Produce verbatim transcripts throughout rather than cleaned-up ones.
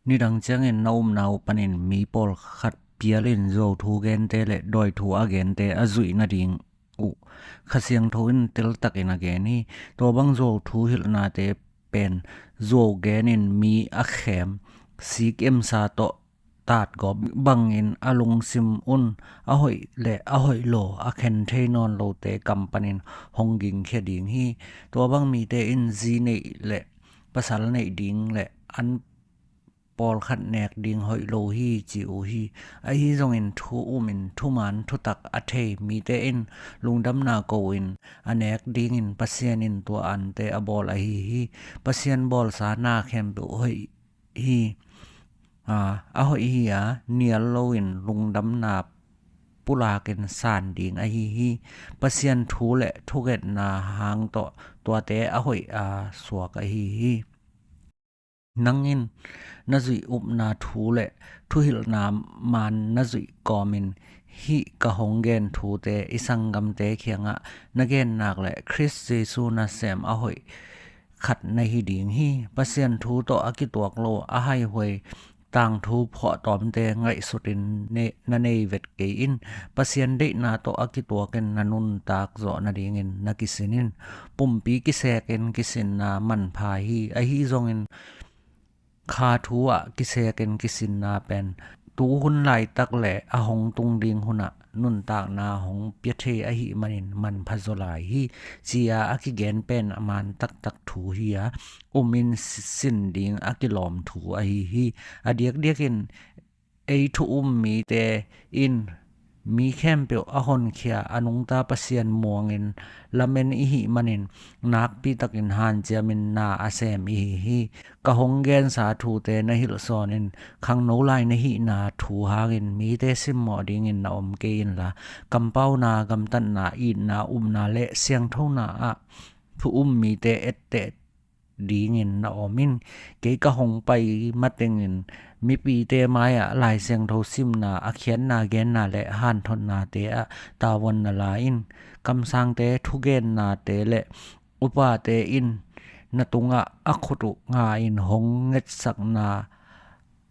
Nidang ciangin na upna uh panin mi pawlkhat pialin zuauthu gente le dawithu a gente a zuih nading uh Kha Siangtho in teltakin a gen hi. Tua bang zuauthu hilhnate pen zuau genin mi a khem, sik emsa tawh tatgawp bangin a lungsim un a hoih le a hoih lo a khen thei nawn lote kam panin hong gingkhia ding hi. Tua bang mite in zi neih le pasal neih ding le an pawlkhat nek ding hoih lo hi ci uh hi. Ahi zongin thu umin thuman thutak a thei mite in lungdamna ko-in a nek dingin Pasian in tua ante a bawl ahi hi. Pasian bawlsa na khempeuh hoih hi. A, a hoih hi a, nial loin lungdamna pulakin san ding ahi hi. Pasian thu le thungetna hang tawh tuate a hoih a suak ahi hi. Nang in na zuih upna thu le thuhilhna man na zuih kawmin hih ka hong gen thute i sanggamte kiangah na gennak le Khrist Jesu nasem a hoih khat na hi ding hi. Pasian thu tawh a kituak lo a haihuai tangthu phuahtawmte ngaihsutin ne-, na nei vet kei in. Pasian deihna tawh a kituakin na nuntak zawh nadingin na kisin in. Pumpi kisekin kisinna manpha hi. Ahi zongin kha thu ah kisekin kisinna pen tu hun laitak le a hong tung ding hunah nuntakna hong pia thei ahih manin manpha zaw lai hi, ci-a a kigen pen a man taktak thu hi a, umin si-, sin ding a kilawm thu ahi hi. A diakdiakin ei thu um mite in mi khempeuh a honkhia a nungta Pasian muangin lamen i hih manin nakpi takin hanciamin na a sem i hi hi. Ka hong gensa thute na hilh sawnin khangno lai na hihna thu hangin mite simmawh dingin na om kei inla, kampauna, gamtatna, itna, upna le siangthona ah thu um mite etteh dingin na om in. Kei ka hong pai matengin mipite mai-ah Lai Siangtho simna, a khiatna, genna le hanthotnate ah tavuan na la in. Kamsangte thugennate le upate in na tungah a khut uh nga-in hong ngetsakna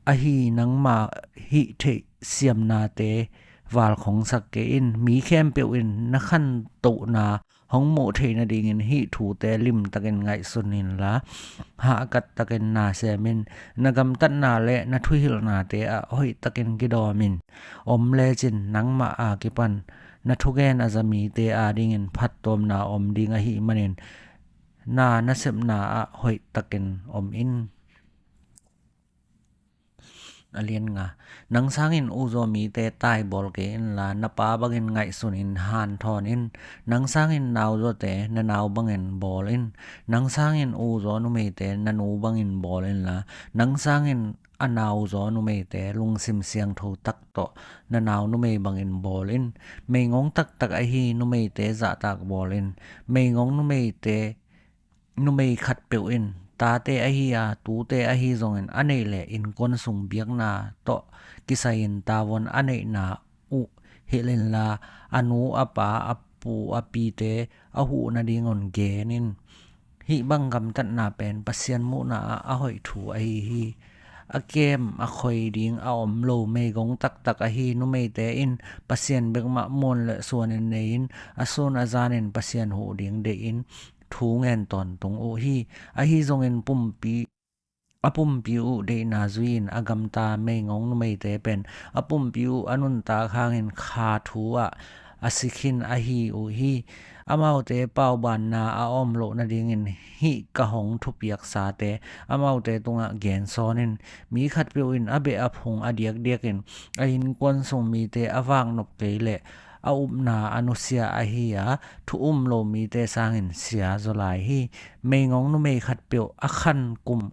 ahi nangma hih theih siamnate valkhongsak kei in. Mi khempeuh in na khantohna hong muh theih nadingin hih thute limtakin ngaihsun inla, hahkat takin na semin, na gamtatna le na thuhilhnate ah hoihtakin kidawmin om lecin nangmah a kipan na thugen a za mite adingin phattuamna om ding ahih manin na nasepna ah hoihtakin om in. A lian nga. Nang sangin uzaw mite taibawl kei inla, na pa bangin ngaihsunin hanthawn in. Nang sangin nauzawte na nau bangin bawl in. Nang sangin uzaw numeite na nu bangin bawl inla, nang sangin a nauzaw numeite lungsim siangtho tak tawh na nau numei bangin bawl in. Meingong taktak ahi numeite zahtak bawl in. Meingong numeite numei khatpeuh in tate ahi a, tute ahi zongin a neih le innkuan sung biakna tawh kisai-in tavuan a neihna uh hilh inla, a nu a pa, a pu a pite a huh nadingun gen in. Hih bang gamtatna pen Pasian muhna ah a hoih thu ahi hi. A kem a khoi ding a om lo meigong taktak ahi numeite in Pasian bekmah muan le suanin nei-in a sun a zanin Pasian huh ding deih in thu ngen tawntung uh hi. Ahi zongin pumpi, a pumpi uh deihna zui-in a gamta meigong numeite pen a pumpi uh a nuntak hangin kha thu ah a si khin ahi uh hi. Amaute paubanna a om loh nadingin hih ka hong thupiaksate amaute tungah gensawn in. Mi khatpeuh in a beh a phung a diakdiakin a innkuan sung mite a vaknop kei le a upna a nusia ahi a, thu um lo mite sangin sia zaw lai hi. Meigong numei khatpeuh a khan kum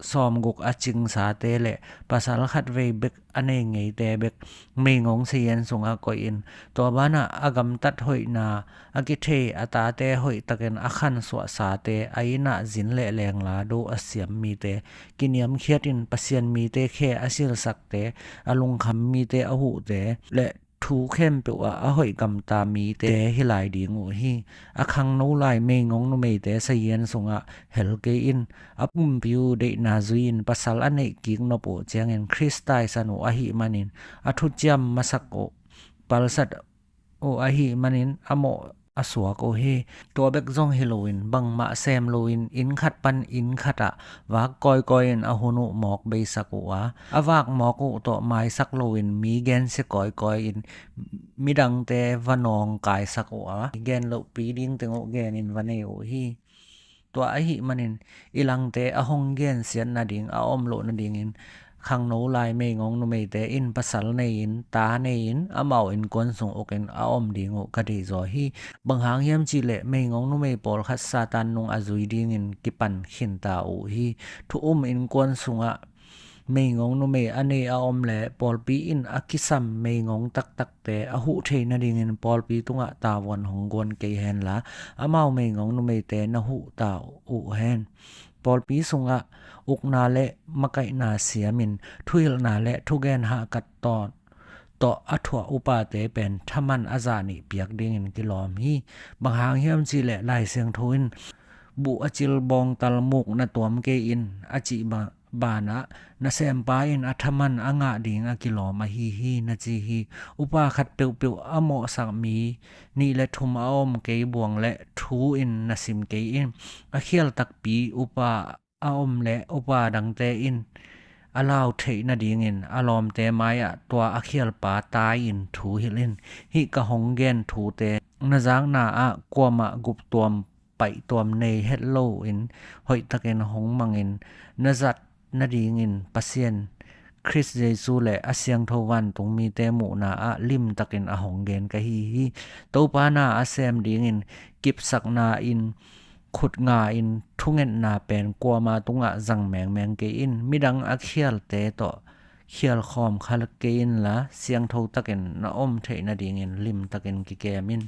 sawmguk a cingsate le pasal khatvei bek a nei ngeite bek meigong sayan sungah koih in. Tua banah a gamtat hoihna a kithei a tate hoihtakin a khansuahsate, a innah zin le lengla do a siam mite, kiniamkhiatin Pasian mite khe a silsakte, a lungkham mite a huhte le thu khempeuh ah a hoih gamta mite hi lai ding uh hi. A khangno lai meigong numeite sazian sungah hel kei in. A pumpi uh deihna zui-in pasal a neih kik nop uh ciangin Khrist taisan uh ahih manin a thuciam masak uh, palsat uh ahih manin a mawh a suak uh hi. Tua bek zong hi loin bangmah sem loin inn khat pan inn khatah vak kawikawi in a hun uh mawk beisak uh a, a vak mawk uh tawh maisak loin mi gensia kawikawi in midangte va nawngkaisak uh a, gen lohpi ding teng uh genin va nei uh hi. Tua ahih manin i langte a hong gensiat nading a om loh nadingin khangno lai meigong numeite in pasal nei-in ta nei-in amau innkuan sung ukin a om ding uh ka deihzaw hi. Bang hang hiam cihleh meigong numei pawlkhat Satan nung a zui dingin kipan khinta uh hi. Thu um innkuan sungah meigong numei a nei a om le pawlpi in a kisam meigong taktakte a huh theih nadingin pawlpi tungah tavuan hong guan kei henla, amau meigong numeite na huh ta uh hen. Pawlpi sungah ukna le makaihna siamin thuhilhna le thugen hahkat tawh tawh a thuah upate pen thaman a zah nih piak dingin kilawm hi. Bang hang hiam cihleh Lai Siangtho in buh a cil bawngtal muk na tuam kei in a cih ba- banah nasempa in a thaman a ngah ding a kilawm ahi hi na ci hi. Upa khat peuhpeuh a mawhsak mi nih le thum a om kei buang le thu in na sim kei in. A khial takpi upa a om le upa dangte in a lau theih nadingin a lawmte mai-ah tua a khialpa tai-in thu hilh in. Hih ka hong gen thute na zakna ah kuamah guptuam paihtuam nei het loin hoihtakin hong mangin na zat nadingin Pasian, Khrist Jesu le a siangtho vantung mite muhna ah limtakin a hong gen ka hi hi. Topa na a sem dingin kipsakna in khutnga in thungetna pen kuama tungah zang mengmeng kei in. Midang a khialte tawh khialkhawm kha kei inla siangtho takin na om theih nadingin limtakin kikem in.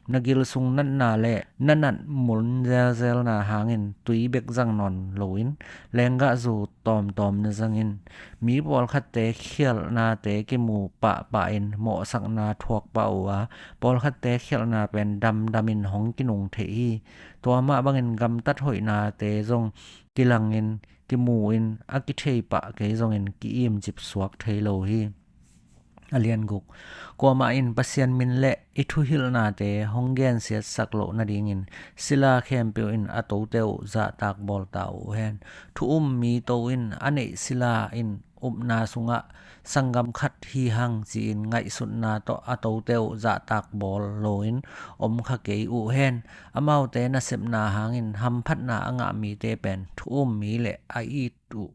Na gilsung natna le na nat mun zelzelna hangin tui bek zang nawn loin lenggahzu tawmtawm na zangin. Mi pawlkhatte khialhnate kimu pahpah in mawhsakna thuak pah uh a, pawlkhatte khialhna pen damdamin hong kinung theih hi. Tua mah bangin gamtat hoihnate zong kilangin kimu in a kithei pah kei zongin ki-imcip suak thei lo hi. A lian guk. Kuamah in Pasian min le i thuhilhnate hong gensiatsak loh nadingin sila khempeuh in a tote uh zahtak bawlta uh hen. Thu um mi to in a neih sila in upna sungah sanggam khat hi hang ci-in ngaihsutna tawh a tote uh zahtak bawl loin om kha kei uh hen. Amaute nasepna hangin hamphatna a ngah mite pen thu um mi le a it uh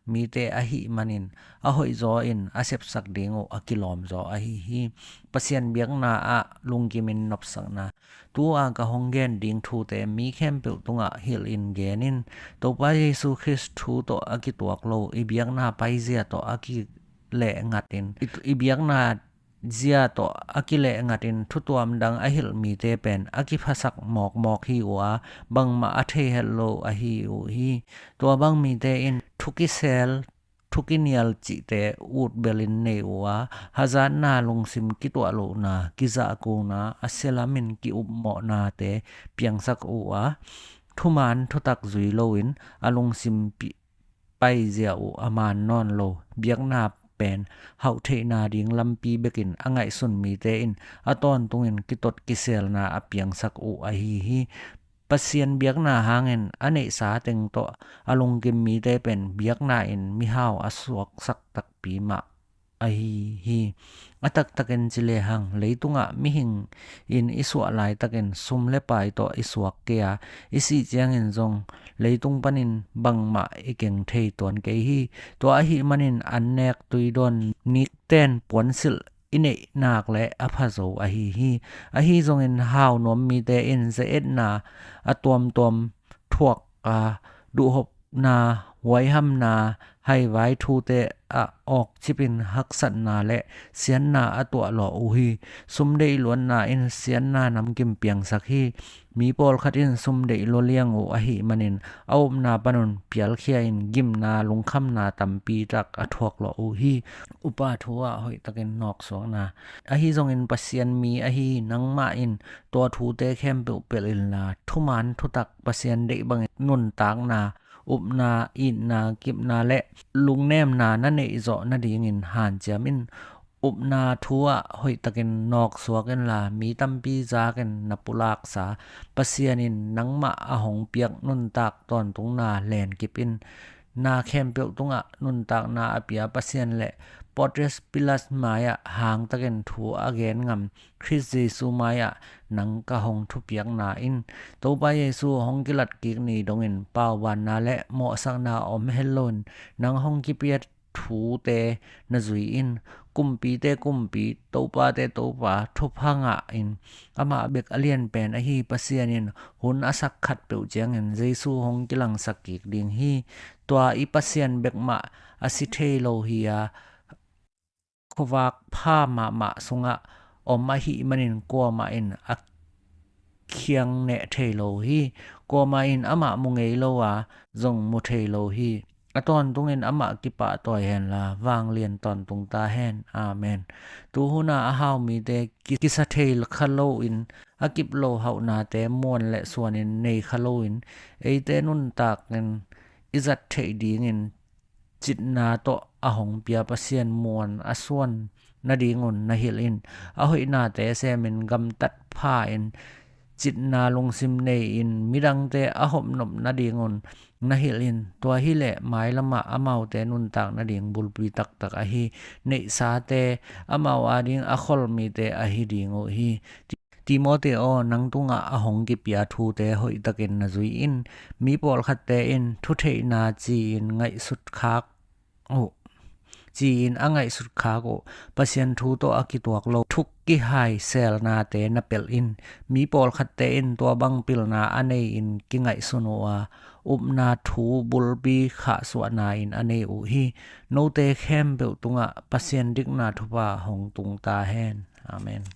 mite ahih manin a hoihzaw in a sepsak ding uh a kilawmzaw ahi hi. Pasian biakna ah lungkimin nopsakna. Tu-a ka hong gen ding thute mi khempeuh tungah hilhin gen in. Topa Jesu Khrist thu tawh a kituak lo i biakna paizia tawh a kileh ngatin i, i biakna zia tawh a kileh ngatin thutuam dang a hilh mite pen a kiphasak mawkmawk hi uh a, bangmah a thei het lo ahi uh hi. Tua bang mite in thukisel thukinial cihte utbelin nei uh a, hazatna lungsim kituah lohna, kizahkona, a sialamin ki-upmawhnate piangsak uh a, thuman thutak zui loin a lungsim pi- paizia uh a man nawn lo biakna pen hauhtheihna ding lampi bekin a ngaihsun mite in a tawntungin kitot kiselna a piangsak uh ahi hi. Pasian biakna hangin a neihsa teng tawh a lungkim mite pen biakna in mihau a suaksak takpi mah ahi hi. A taktakin ci lehang leitungah mihing in i suah laitakin sum le pai tawh i suak kei a, i sih ciangin zong leitung panin bangmah i keng thei tuan kei hi. Tua ahih manin annek tuidawn nikten puansilh i neih nak le a phazo ahi hi. Ahi zongin hau nuam mite in ze-etna a tuamtuam thuak a, duhhopna huaihamna, haivai thute ah awkcipin haksatna le siatna a tuah lawh uh hi. Sumdeih luatna in siatna namkim piangsak hi. Mi pawlkhat in sumdeih lua liang uh ahih manin a upna panun pialkhia in gimna lungkhamna tampi tak a thuak lawh uh hi. Upa thu ah hoihtakin nawksuakna. Ahi zongin Pasian mi ahi nangmah in tua thute khempeuh pelh inla, thuman thutak Pasian deih bangin nuntakna, upna, itna, kipna le lungnemna na neih zawh nadingin hanciam in. Upna thu ah hoihtakin nawksuak inla, mi tampi zakin na pulaksa Pasian in nangmah a hong piak nuntak tawntungna lenkip in. Na khempeuh tungah nuntakna a pia Pasian le Pontius Pilat mai-ah hangtakin thu a gen ngam Khrist Jesu mai-ah nang ka hong thupiakna in, Topa Jesu hong kilat kik ni dongin paubanna le mawhsakna om het loin nang hong kipia thute na zui in. Kumpite Kumpi, Topate Topa, thupha ngah in. Amah bek a lianpen ahi Pasian in hun a sak khatpeuh ciangin Jesu hong kilangsak kik ding hi. Tua i Pasian bek mah a si thei lo hi a, khuavak pha mahmah sungah om ahih manin kuamah in a khiang neh thei lo hi. Kuamah in amah mu ngei lo a, zong mu thei lo hi. A tawntungin amah kipahtawi henla, vanglian tawntung ta hen. Amen. Tuhuna a hau mite ki-, kisa thei kha loin a kip lo hauhnate muan le suanin nei kha loin, eite nuntakin i zat theih dingin citna tawh a hong pia Pasian muan a suan nadingun na hilh in. A hoihnate semin gamtat pha in, citna lungsim nei in midangte a hopnop nadingun na hilh in. Tua hileh mailamah amaute nuntak nading bulpi taktak ahi neihsate, amau ading a khol mite ahi ding uh hi. Timoti aw, nang tungah a hong kipia thute hoihtakin na zui in. Mi pawlkhatte in thutheihna ci-in ngaihsut khak uh, ci-in a ngaihsut khak uh. Pasian thu tawh a kituak lo thuk kihai selnate na pelh in. Mi pawlkhatte in tua bang pilna a nei-in kingaihsun uh a, upna thu bulpi khahsuahna in a nei uh hi. Note khempeuh tungah Pasian dikna thupha hong tung ta hen. Amen.